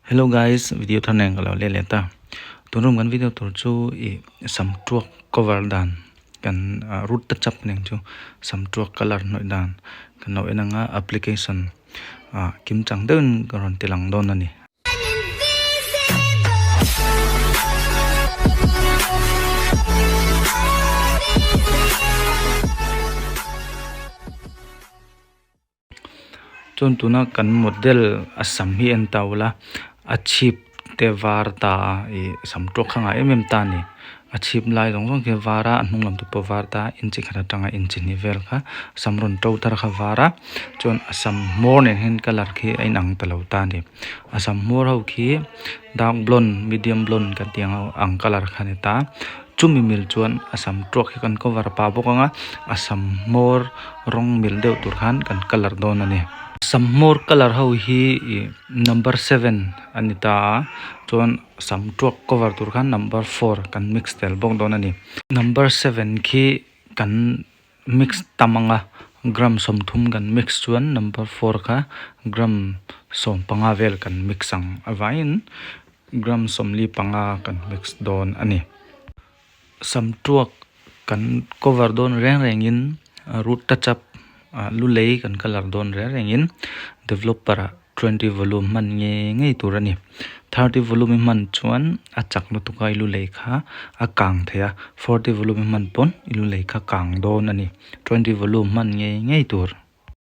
Hello guys, video thar nen ka lo let leh ta. Tun room kan video tur chu ih sam tuak cover dan kan root touch up nen chu sam tuak colour hnawih dan kan lo en anga application ah kim chang deuhin ka rawn ti lang dawn a ni. Chuan tuna kan model a sam hi en ta ula a chhip te var ta a ih sam tawk kha ngah em em ta a ni a chhip lai zawng zawng khi a var a a hnung lam te pawh a var ta a inchi khat atanga inchi hnih vel kha sam rawn to thar kha a var a chuan a sam hmawr nen hian colour khi a inang ta lo ta a ni a sam hmawr ho khi dark blond medium blond kan tih ang ho ang colour kha a ni ta. Chumi mil chuan a sam tuak hi kan cover pah bawk ang a, a sam hmawr rawng mil deuh tur khan kan colour dawn a ni. Sam hmawr colour ho hi ih number seven a ni ta a, chuan sam tuak cover tur khan number four kan mix tel bawk dawn a ni. Number seven khi kan mix tam ang a, gram 30 kan mix chuan number four kha gram 15 vel kan mix ang avangin gram 45 kan mix dawn a ni. Sam tuak kan cover dawn reng rengin root touch up lu lei kan colour dawn reng rengin developer ah 20 volume hman ngei ngei tur a ni. 30 volume i hman chuan a chak lutuk a i lu lei kha a kang thei a, 40 volume i hman pawn i lu lei kha kang dawn a ni. 20 volume hman ngei ngei tur.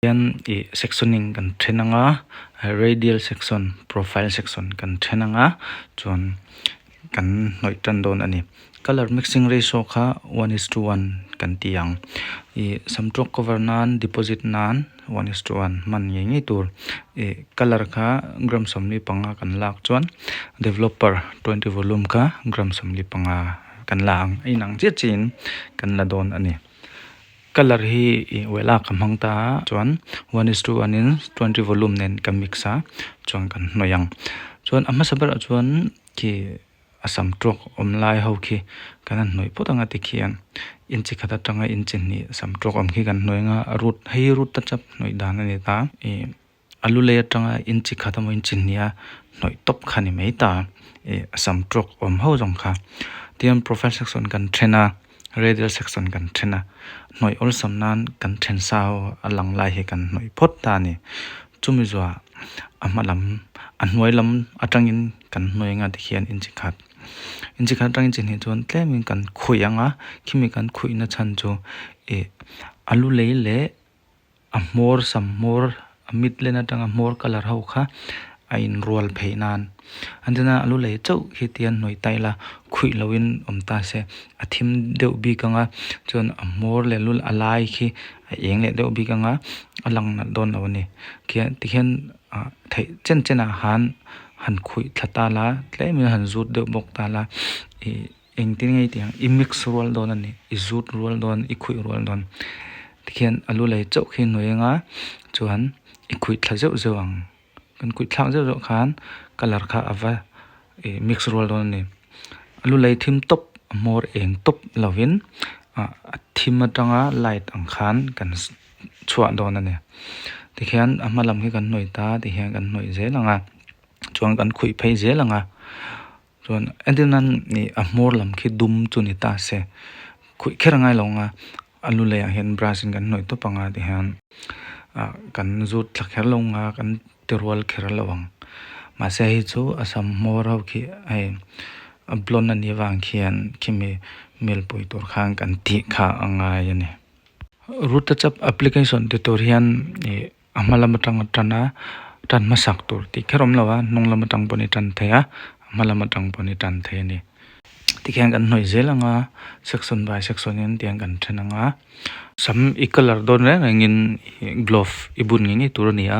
Hian ih sectioning kan then ang a, radial section, profile section kan then ang a, chuan kan hnawih tan dawn a ni. Colour mixing ratio kha one is to one kan ti ang. Ih samtawk cover nan deposit nan one is to one hman ngei ngei tur. Ih colour kha gram 45 kan lak chuan developer 20 volume kha gram 15 kan la ang. A inang chiah chiah in kan la dawn a ni. Colour hi ih uaih lak ka hmang ta a chuan one is to one in 20 volume nen ka mix a chuan kan hnawih ang. Chuan a hmasa berah chuan khi. A sam tuak awm lai ho khi kan han hnawih phawt anga tikhian inchi khat atanga inchi hnih sam tuak awm khi kan hnawih anga a root hei root ta chap hnawih dan a ni ta ih a lu lei atanga inchi khat emaw inchi hnih a hnawih tawp kha a ni mai ta ih a sam tuak awm ho zawng kha tihian profile section kan then a radial section kan then a hnawih awlsam nan kan then sa ho a lang lai hi kan hnawih phawt ta a ni chumi zuah a hma lam a hnuai lam atangin kan hnuai anga tikhian inchi khat inchi khat atangin chi hnih chuan tlemin kan khuih ang a khimi kan khuih na chhan chu ih a lu lei leh a hmawr sam hmawr a mit len atanga hmawr colour ho kha a inrual phei nan an tina a lu lei chauh khi tian hnuai ta ila khuih loin awm ta se a thim deuh bik ang a chuan a hmawr leh lu a lai khi a eng leh deuh bik ang a a lang nalh dawn lo a ni khian tikhian ah theih chen chen ah han han khuih thla ta la tlemin han zut deuh bawk ta la ih engtin nge tih ang i mix rual dawn a ni i zut rual dawn i khuih rual dawn tikhian a lu lei chauh khi hnuai anga chuan i khuih thla zeuh zeuh ang kan khuih thlak zeuh zeuh khan colour kha a va ih mix rual dawn a ni a lu lei thim tawp a hmawr eng tawp lovin ah a thim atanga light ang khan kan chhuah dawn a ni tikhian a hma lam hi kan hnawih ta tihian kan hnawih zel ang a chuan kan khuih phei zel ang a chuan entir nan ih a hmawr lam khi dum chu ni ta se khuih kher a ngai lo ang a a lu lei ah hian brush in kan hnawih tawp ang a tihian ah kan zut thla kher lo ang a kan ti rual kher lo ang mahse hei chu a sam hmawr ho khi hei a blond a nih avang khian khimi milpui tur khan kan tih kha a ngai a ni. Root touch up application ti tur hian ih a hma lam atanga tan a tan hmasak tur tih kher a awm lo a hnung lam atang pawhin i tan thei a a hma lam atang pawhin i tan thei a ni tikhian kan hnawih zel ang a section by section in tiang kan then ang a sam i colour dawn reng rengin glove i bun ngei ngei tur a ni a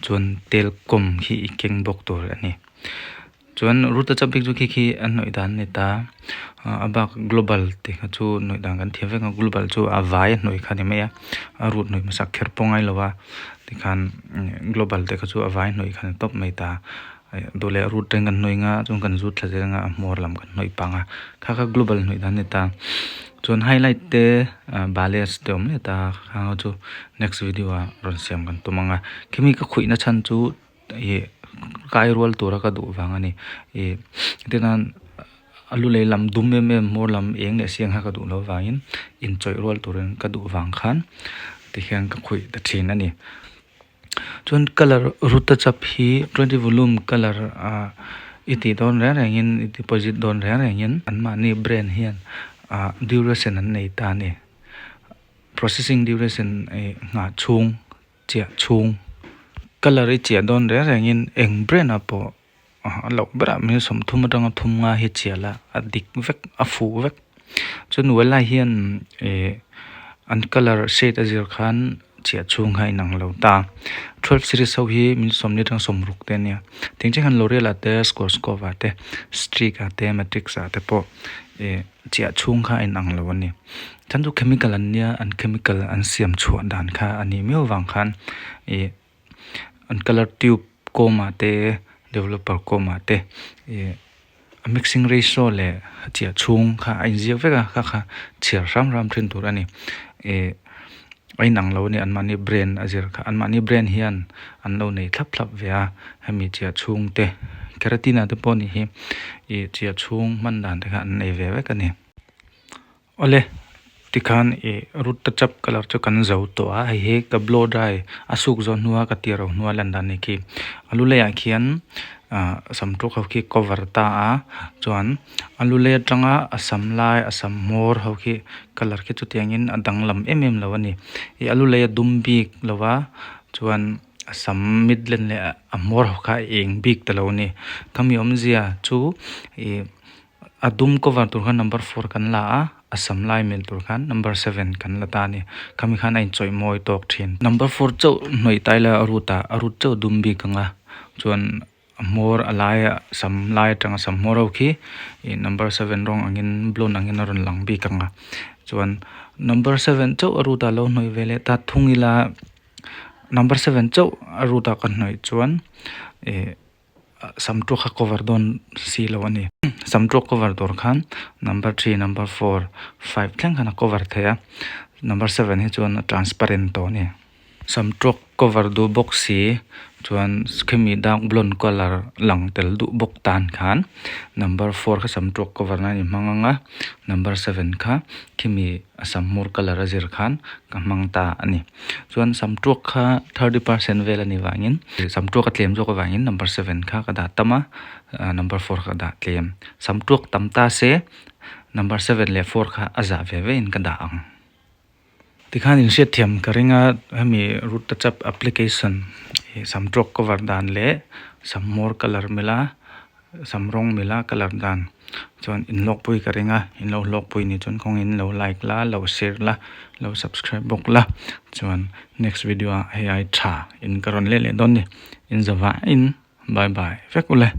chuan tel kawm hi i keng bawk tur a ni. Chuan root touch up bik chu khi khi a hnawih dan a ni ta a bak global tih kha chu hnawih dan kan thiam vek a global chu a vai a hnawih kha a ni mai a a root hnawih hmasak kher pawh ngai lo a tikhan global te kha chu a vai hnawih kha a ni tawp mai ta duh leh root te kan hnawih ang a chuan kan zut thla zel ang a a hmawr lam kan hnawih pang a kha kha global hnawih dan a ni ta chuan highlight te balance te a awm leh ta khang ho chu next video ah rawn siam kan tum ang a khimi ka khuih na chhan chu. Ih kai rual tura ka duh vang a ni. Ih tichuan a lu lei lam dum em em hmawr lam eng leh siang kha ka duh loh avangin inchawih rual turin ka duh vang khan tikhian ka khawih ta thin a ni. Chuan colour root touch up hi 20 volume colour ah i tih dawn reng rengin i deposit dawn reng rengin anmahni brand hian ah duration an nei ta a ni. Processing duration ih nghah chhung chiah chhung colour i chiah dawn reng rengin eng brand ah pawh a loh berah mai 30 atanga 35 hi chiah la a dik vek a fuh vek chuan Wella hian ih an colour shade a zir khan chiah chhung kha a inang lo ta 12 series ho hi min 40 atanga 60 te a nia tin chiah khan L'Oreal ah te Schwarzkopf ah te Streak ah te Matrix ah te pawh ih chiah chhung kha a inang lo a ni chhan chu chemical an nia an chemical an siam chhuah dan kha a nih miau vang khan ih. An colour tube kawm ah te developer kawm ah te ih a mixing ratio leh a chiah chhung kha a inziak vek a kha kha chhiar hram hram thin tur a ni ih a inang lo a ni anmahni brand a zir kha anmahni brand hian an lo nei thlap thlap ve a hemi chiah chhung te keratin ah te pawh ni hi ih chiah chhung hman dan te kha an nei ve vek a ni. Awle, tikhan ih root touch up colour chu kan zo tawh a, hei hi ka blow dry a suk zawh hnua ka tir ho hnua lan dan a ni khi. A lu leiah khian ah sam tuk ho khi cover ta a, chuan a lu lei atanga a sam lai a sam hmawr ho khi colour khi chutiangin a danglam em em lo a ni. Ih a lu lei a dum bik lo va chuan a sam mid len leh a hmawr ho kha a eng bik ta lo a ni. Khami awmzia chu ih. A dum cover tur khan number 4 kan la a, a sam lai mel tur khan number 7 kan la ta a ni. Khami khan a inchawih mawi tawk thin. Number 4 chauh hnawih tai la a root ah, a root chauh dum bik ang a, chuan a hmawr a laia sam lai atanga sam hmawr ho khi ih number 7 rawng angin blonde angin a rawn lang bik ang a. Chuan number 7 chauh a root ah lo hnawih ve leh ta thung ila number 7 chauh a root ah ka hnawih chuan ih. Sam tuak kha cover dawn si lo a ni. Sam tuak cover tur khan number 3, number 4, 5 thleng khan a cover thei a. Number 7 hi chuan a transparent tawh a ni. Sam tuak cover duh bawk si chuan khimi dark blonde colour lang tel duh bawk tan khan number 4 kha sam tuak cover nan i hmang ang a, number 7 kha khimi a sam hmur colour a zir khan ka hmang ta a ni. Chuan sam tuak kha 30% vel a nih vangin sam tuak a tlem zawk avangin number 7 kha ka dah tam a, number 4 kha ka dah tlem. Sam tuak tam ta se number 7 leh 4 kha a zah ve ve in ka dah ang. Tikhan in hriat thiam ka ring a hemi root touch up application sam tuak cover dan leh sam hmawr colour mila Sam rawng mila colour dan chuan in hlawkpui ka ring a, in lo hlawkpui ni chuan kawngin lo like la, lo share la, lo subscribe bawk la chuan next video ah hei ai tha in ka rawn let leh dawn ni, in zavaiin bye bye vek ule.